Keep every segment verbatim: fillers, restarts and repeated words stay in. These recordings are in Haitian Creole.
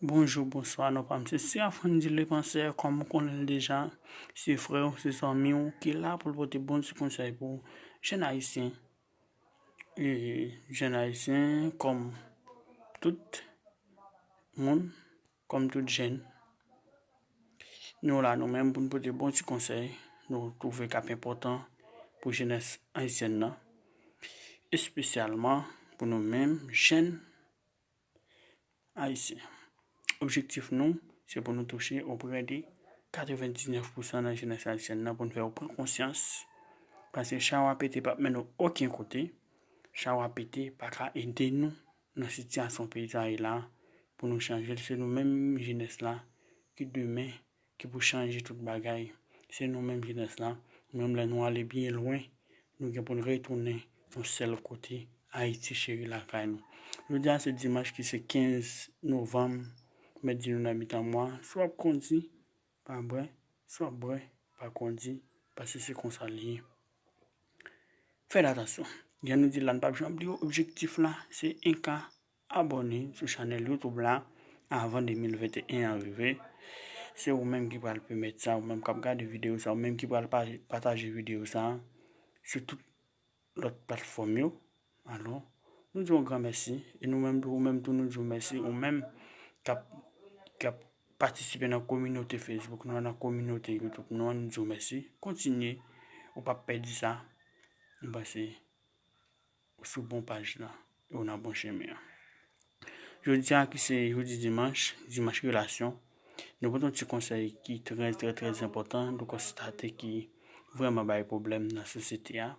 Bonjou, bonswa, non pa m se Sirafrandy Lepansè, kòm ou konnen l deja, se frè w, se zanmi w ki la pou l pote bon ti konsèy pou jèn ayisyen. E jèn ayisyen, kòm tout moun, kòm tout jèn, nou la nou menm pou n pote bon ti konsèy nou twouve k ap enpòtan pou jenès ayisyèn nan, espesyalman pou nou menm jèn ayisyen. Objektif nou, se pou nou touche oprè de katrevendiznèf pousan nan jenès ayisyèn nan pou n fè yo pran konsyans. Paske chay w ap pete p ap mennen w okenn kote. Chay w ap pete pa ka ede nou nan sitiyasyon peyi sa ye la pou nou chanje l. Se nou menm jenès la ki demen ki pou chanje tout bagay. Se nou menm jenès la, menm lè nou ale byen lwen, nou gen pou n retounen yon sèl kote, Ayiti cheri lakay nou. Jodi a se dimanch ki se kenz novanm, m mèt di nou nan mitan mwa, si w ap kondi, pa bwè, si w ap bwè, pa kondi, paske se konsa l ye. Fè atansyon. Jan nou di la, n p ap janm bliye objektif la, se enka abòne sou chanèl YouTube la avan de mil venteyen an rive. Se ou menm ki pral pèmèt sa, ou menm k ap gade videyo sa, ou menm ki pral pa- pataje videyo sa sou tout lòt platfòm yo. Alò, nou di w yon gran mèsi. E nou menm tou, ou menm tou, nou di w mèsi. Ou menm k ap, k ap patisipe nan kominote Facebook nou an, nan kominote YouTube nou an, nou di w mèsi. Kontinye, ou p ap pèdi sa. M panse ou sou bon paj la, e ou nan bon chemen an. Jodi a ki se jodi dimanch, dimanch relasyon, nou pote yon ti konsèy ki trè, trè, trè enpòtan. Nou konstate ki vrèman bay pwoblèm nan sosyete a.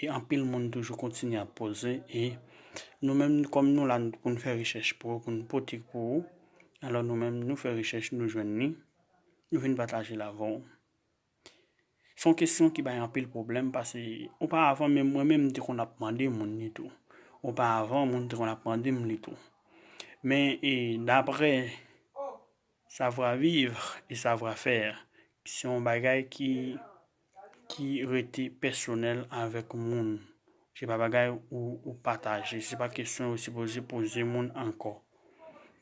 E anpil moun toujou kontinye ap poze. E nou menm, kòm nou la pou n fè rechèch pou ou, pou n pote pou ou, alò nou menm, nou fè rechèch, nou jwenn li, nou vin pataje l avè w. Se yon kesyon ki bay anpil pwoblèm, paske oparavan, menm mwen menm, m te konn ap mande moun li tou. Oparavan, moun te konn ap mande m li tou. Men, e, daprè savoir vivre et savoir faire, se yon bagay ki, ki rete pèsonèl avèk moun. Se pa bagay ou, ou pataje. Se pa kesyon ou sipoze poze moun ankò.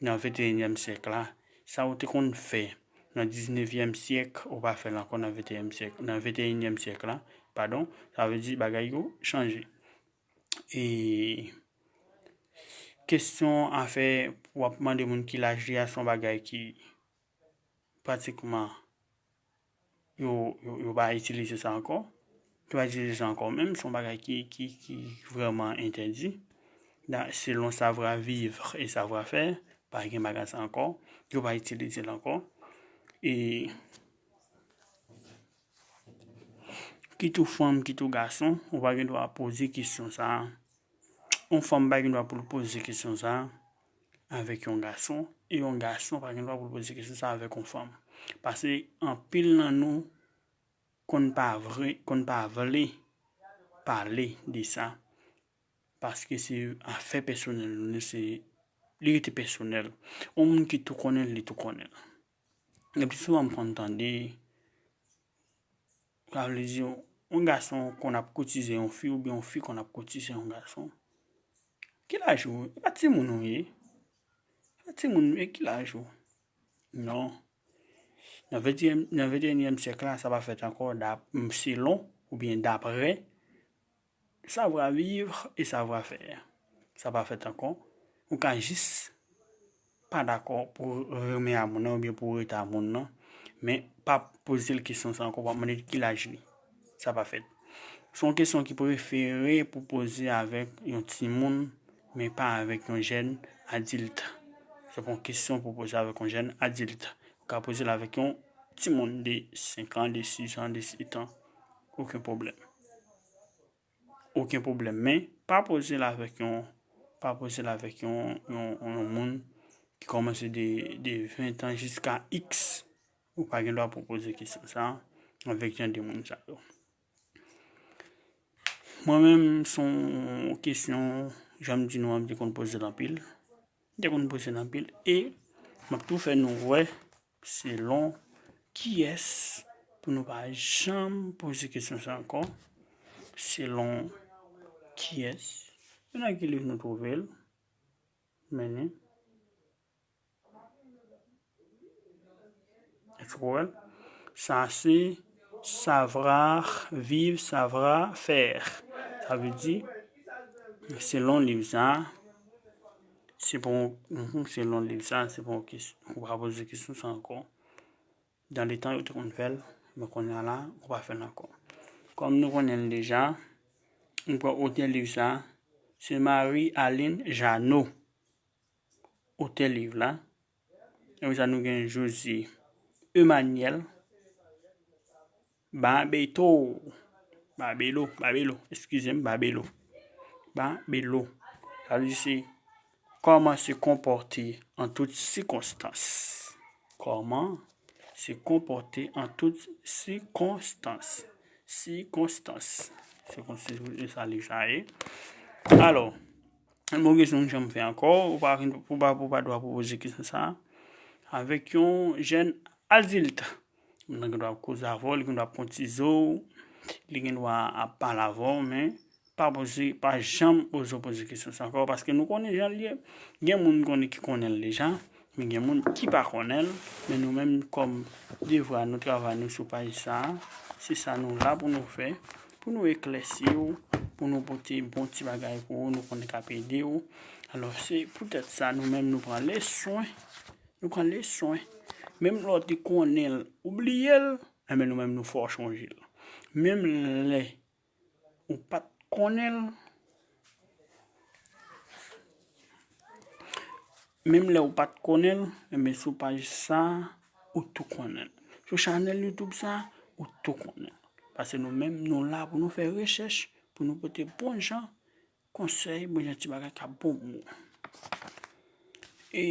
Nan venteyinyèm syèk la, sa ou te konn fè nan diznevyèm syèk, ou pa fè l ankò nan venteyinyèm syèk. Nan venteyinyèm syèk la, padon, sa vle di bagay yo chanje. E kesyon afè pou w ap mande moun ki laj li a, se yon bagay ki pratikman yo, yo, yo pa itilize sa ankò. Yo pa itilize sa ankò menm, se yon bagay ki, ki, ki vrèman entèdi. Da- selon savoir vivre et savoir faire, pa gen bagay sa ankò. Yo pa itilize l ankò. E kit ou fanm, kit ou gason, ou pa gen dwa poze kesyon sa a. Yon fanm pa gen dwa pou l poze kesyon sa a avèk yon gason, e yon gason pa gen dwa pou l poze kesyon sa a avèk yon fanm. Paske anpil nan nou konn pa vre, konn pa vle pale de sa, paske se afè pèsonèl nou, se, li rete pèsonèl. Yon moun ki tou konnen l, li tou konnen l. Epi souvan m konn tande, sa vle di, yon gason konn ap koutize yon fi, oubyen yon fi konn ap koutize yon gason. Ki laj ou? E pa timoun ou ye. E pa timoun ou ye, ki laj ou? Non. Nan venteyinyèm, nan venteyinyèm syèk la, sa pa fèt ankò, dap- selon oubyen daprè savoir vivre et savoir faire. Sa pa fèt ankò. Ou ka jis pa dakò pou renmen a moun nan oubyen pou rete a moun nan, men pa poze l kesyon sa ankò, pa mande l ki laj li. Sa pa fèt. Se yon kesyon ki prefere pou poze avèk yon timoun, men pa avèk yon jèn adilt. Se pa yon kesyon pou poze avèk yon jèn adilt. Ou ka poze l avèk yon timoun de senk an, de sis an, de sèt an. Okenn pwoblèm. Okenn pwoblèm. Men, pa poze l avèk yon, pa poze l avèk yon, yon, yon moun ki kòmanse de, de ven an jiska iks. Ou pa gen dwa pou poze kesyon sa a avèk jan de moun sa yo. Mwen menm, se yon kesyon, jan m di nou an, m te konn poze l anpil. M te konn poze l anpil. E m ap tou fè nou wè selon kiyès pou nou pa janm poze kesyon sa ankò. Selon kiyès? Se nan ki liv nou twouve l? Men, Scroll. Sa se savoir vivre, savoir faire. Sa vle di, selon liv sa, se pou, mhm, selon liv sa, se pou ou pa poze kesyon sa ankò. Dan le tan, yo te konn fè l, men kounye a la, ou pa fè l ankò. Kòm nou konnen l deja, nou pran otè liv sa, se Marie Aline Jeannot, otè liv la. Apre sa, nou gen José Emmanuel Babeto. Babelo, Babelo, eskize m, Babelo. Babelo. Sa vle di se comment se comporter en toutes circonstances. Comment se comporter en toutes circonstances. Circonstances. Se konsa li sa ye. Alò, Bon, kesyon m janm fè ankò, ou pa, ou pa, ou pa dwa poze kesyon sa a. Avèk yon jèn adilt, moun nan gen dwa ap koze avè w, li gen dwa ap pran ti zo w, li gen dwa ap pale avè w, men pa poze, pa janm oze poze kesyon sa ankò, paske nou konnen jan l ye. Gen moun konnen ki konnen l deja, men gen moun ki pa konnen l, men nou menm kòm devwa nou, travay nou sou paj sa a, se sa nou la pou nou fè, pou nou eklèsi w, pou nou pote bon ti bagay pou ou, nou konnen k ap ede w. Alò, se poutèt sa, nou menm nou pran le swen, nou pran le swen. Menm lè w te konnen l, ou bliye l, enben nou menm nou fè w chonje l. Menm lè ou pa t konnen l, menm lè ou pa t konnen l, enben sou paj sa a, ou tou konnen l. Sou chanèl YouTube sa a, ou tou konnen l. Paske nou menm, nou la pou nou fè rechèch, pou nou pote bon jan konsèy, bon jan ti bagay k ap bon pou ou. E,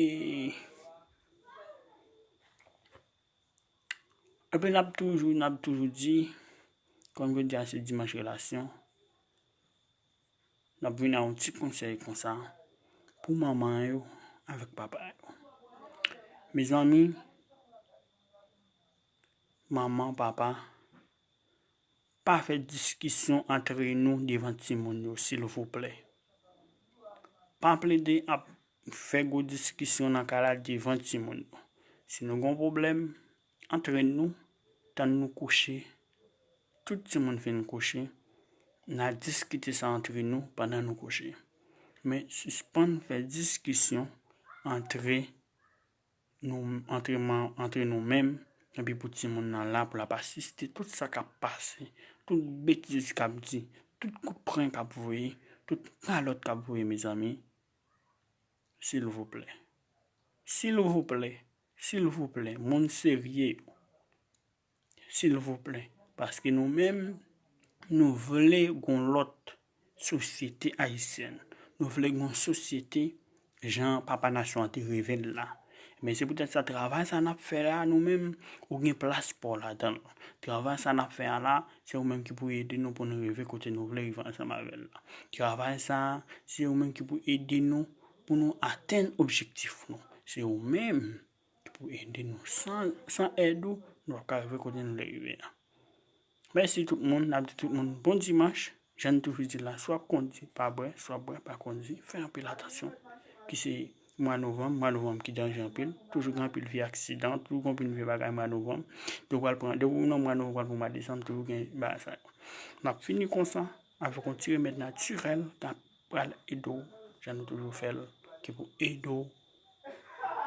epi n ap toujou, n ap toujou di, kòm jodi a se dimanch relasyon, n ap vin a yon ti konsèy konsa pou manman yo avèk papa yo. Mezanmi, manman, papa, pa fè diskisyon antre nou devan timoun yo, silvouplè. Pa plede ap fè gwo diskisyon nan kay la devan timoun yo. Si nou gen yon pwoblèm antre nou, tann nou kouche, tout timoun fin kouche, n a diskite sa antre nou pandan nou kouche. Men sispann fè diskisyon antre nou, antre, antre nou menm, epi pou timoun nan la, pou l ap asiste tout sa k ap pase, tout betiz k ap di, tout kout pwen k ap voye, tout kalòt k ap voye, mezanmi, silvouplè. Silvouplè, silvouplè, moun serye yo. Silvouplè. Paske nou menm, nou vle gon lòt sosyete ayisyèn. Nou vle gon sosyete jan papa nasyon an te reve l la. Men se poutèt sa, travay sa n ap fè la, nou menm, ou gen plas pa w ladan l. Travay sa n ap fè a la, se ou menm ki pou ede nou pou nou rive kote nou vle rive ansanm avè l la. Travay sa, se ou menm ki pou ede nou pou nou atenn objektif nou. Se ou menm ki pou ede nou. San, san èd ou, nou p ap ka rive kote nou vle rive a. Mèsi tout moun, n ap di tout moun bon dimanch. Jan n toujou di la, swa kondi, pa bwè, swa bwè, pa kondi. Fè anpil atansyon. Ki se mwa novanm, mwa novanm ki danje anpil. Toujou gen anpil vye aksidan, toujou gen anpil vye bagay mwa novanm. Depi w pral pran, depi w nan mwa novanm, w pral pran mwa desanm, toujou gen bagay sa yo. N ap fini konsa avèk yon ti remèd natirèl k ap pral ede w, jan nou toujou fè l, ki pou ede w.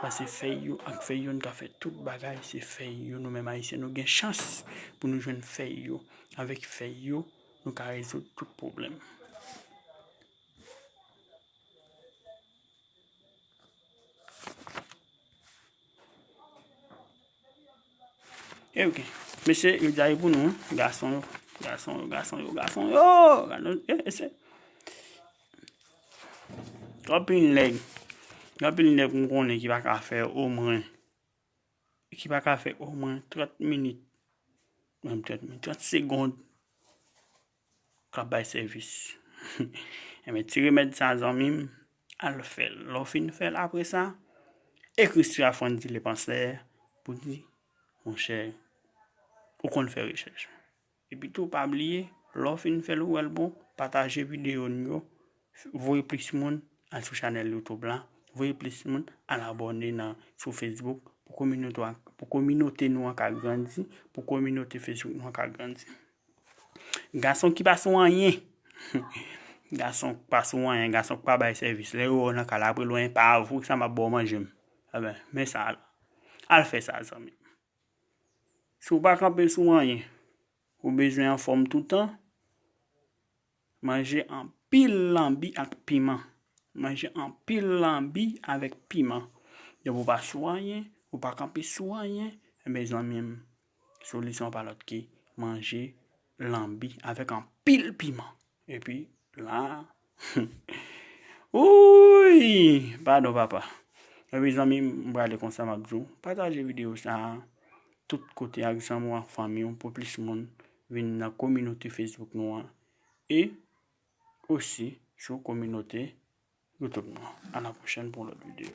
Paske fèy yo ak fèy yo, nou ka fè tout bagay, se fèy yo. Nou menm Ayisyen, nou gen chans pou nou jwenn fèy yo. Avèk fèy yo, nou ka rezoud tout pwoblèm. E ok. Mesye, yo di a e pou nou, wi. Gason yo, gason yo, gason yo, gason yo. Gason yo, e, e se. Gen anpil nèg, gen anpil nèg m konnen ki pa ka fè omwen, ki pa ka fè omwen trant minit, menm trant minit, trant segond k ap bay sèvis. Enben, ti remèd sa, zanmi m, al fè l. Lè w fin fè l, apre sa, ekri sou Afrandy Le Penseur pou di, monchè, ou konn fè rechèch. Epi tou, pa bliye, lè w fin fè l, ou wè l bon, pataje videyo n yo, voye plis moun al sou chanèl YouTube la, voye plis moun al abòne nan sou Facebook pou kominote, pou kominote nou an ka grandi, pou kominote Facebook nou an ka grandi. Gason ki pa sou anyen. Gason ki pa sou anyen, gason ki pa bay sèvis. Lè yo wè w nan kay la, apre lwen pa avou sa m ap ba w manje m. Ebyen, men sa la. Al fè sa, zanmi. Si w pa kanpe sou anyen, ou bezwen anfòm toutan, manje anpil lanbi ak piman. Manje anpil lanbi avèk piman. Depi w pa sou anyen, ou pa kanpe sou anyen, ebyen zanmi m, solisyon pa lòt ke manje lanbi avèk anpil piman. Epi la, ouy, padon papa. Epi zanmi m, m prale konsa m ap di w, pataje videyo sa a tout kote ak zanmi w ak fanmi w pou plis moun vin nan kominote Facebook nou an e osi sou kominote YouTube nou an. A la pwochèn pou yon lòt videyo.